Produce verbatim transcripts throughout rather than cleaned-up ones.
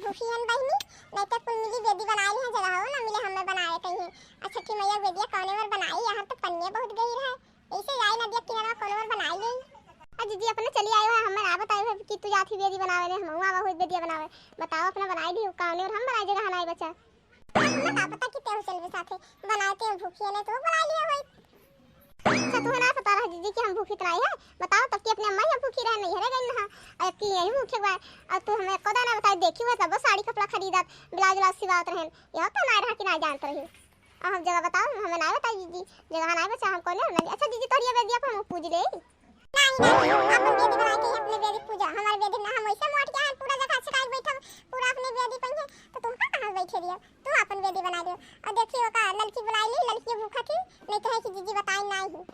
भूखी हन बहिनी, नहीं तो कुल मिली बेदी बनाए लिहे, जगह हो ना मिले हमें बनाए कहीं। आ छठी मैया बेदिया कौने ओर बनाई, यहाँ तो पनिया बहुत गहिर है, ऐसे जाई नदिया किनारा कौने ओर बनाई गई। आ जीजी अपने चली आयो है, हमें ना बताए है कि तू जाती बेदी बनावे ने, हम आवा हुई बेदिया बनावे। बताओ अपना बनाई दी, कौने ओर हम बनाई, जगह हनाई बचा। हमरा का पता कि तेहू चलबे साथे, बनाए ते भूखी है, नहीं तो बनाए लिया होई। अच्छा, तुहे ना पता रहा जीजी कि हम भूखी तो नहीं है? बताओ, तब कि अपने अम्मा ही हम भूखी रहे, नहीं हरे गई ना, और कि यही भूखे बा, और तू हमें एको दाना बताई, देखी हुआ तब साड़ी कपड़ा खरीदत, ब्लाउज व्लाउज सिवावत रहन, यह तो नहीं रहा कि नहीं जानत रही। अब हम जगह बताओ, हमें नहीं बताई जीजी, जगह नहीं बचा, हम कौन है? अच्छा जीजी, तोहरी बेदिया पर हम पूज ले। नहीं, नहीं, अपन बेदी बनाए के अपने बेदी पूजा, हमारे बेदी ना, हम वैसे मोट के हैं, पूरा जगह छिटाई बैठब, पूरा अपने बेदी पर है, तो तुमका कहाँ बैठे दिया? तू अपन बेदी बना दियो। और देखियो का ललकी बुलाई ली, ललकी भूखा थी, नहीं कहे कि जीजी बताई नहीं।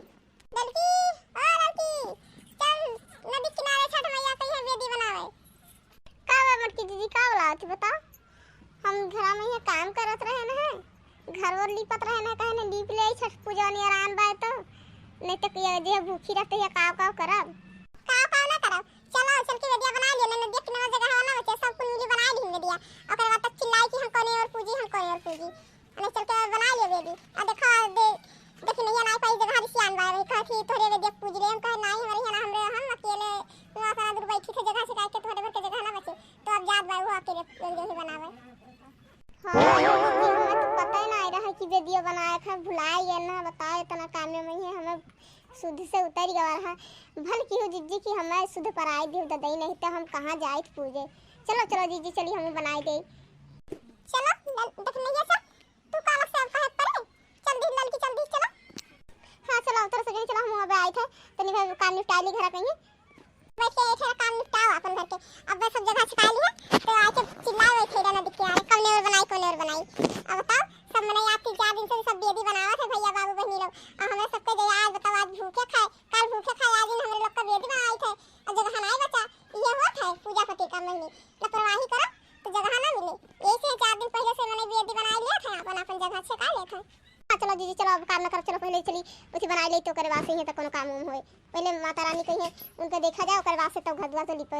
ललकी, ओ ललकी, चल नदी किनारे छठ मैया कहीं है बेदी बनावे। का बा मोटकी दीदी, का बोला थी बताओ? हम घर में ये काम करत रहे न है, घर और लीपत रहे न, कहे न लीप ले आई, छठ पूजा नियरान बाय तो, नहीं तो ये जे भूखी रहते है काव काव करब। काव काव ना करब, चलो चल के बेदिया बना लियो ना, नदिया किनारा जगह वाला बचे, सब कुल मिली बना ली बेदिया। ओकर बाद तक चिल्लाई कि हम कोने और पूजी, हम कोने और पूजी। अने चल के बना लियो बेदी। आ देखो, दे, देखी नहीं ना पाई जगह रिसियान बा, वही कहती तोहरे बेदिया पूज ले, हम कहे नहीं, हमारे यहाँ ना, हमरे, हम अकेले वहाँ पर दूर बैठी थे, जगह से काहे के तोहरे भर के जगह ना बचे, तो अब जात बा वो अकेले बेदिया ही बनावे। हाँ, ये हमें तो पता ही नहीं रहा कि बेदिया बनाए था, भुला गया ना, बताओ इतना कामे में ही हमें सुध से उतर गवा रहा। भल की हो जीजी कि हमें सुध पर आई दी ददई, नहीं तो हम कहाँ जाइत पूजे। चलो, चलो जीजी, चली हम बनाई दे। चलो, दल-, देख नहीं है सब, तू कालक से अब कहे परे, चल दी ललकी, चल दी, चलो। हाँ, चलो, उधर से गई, चलो, हम वहाँ पे आए थे, तनी भाई काम निपटा ली घर कहीं। बैठ के एक काम निपटाओ अपन घर के, अब सब जगह छिपा लिया, तो आके चिल्लाओ, बैठे रहना दिख के, अरे, कौने और बनाई, कौने और बनाई। अब बताओ, सब मने आज तीन चार दिन से सब बेदी बनावत है भैया, बाबू, बहनी लोग, और हमें सबके दे, आज बताओ, आज भूखे खाए, कल भूखे खाए, आज दिन हमारे लोग का बेदी बनाई थे, और जगह नहीं बचा, ये होत है पूजा पति का महीने, लापरवाही करो तो जगह ना मिले, यही से चार दिन पहले से मने बेदी बनाई लिया था, अपन, अपन जगह छिपा लेत है। हाँ, चलो जीजी, चलो, अब काम ना कर, चलो पहले चली, उठी बनाई ले, तो ओकरे बाद से ही तो कोनो काम उम होए। पहले माता रानी कही है, उनका देखा जाए, ओकरे बाद से तब घर दुआर तो लिपे।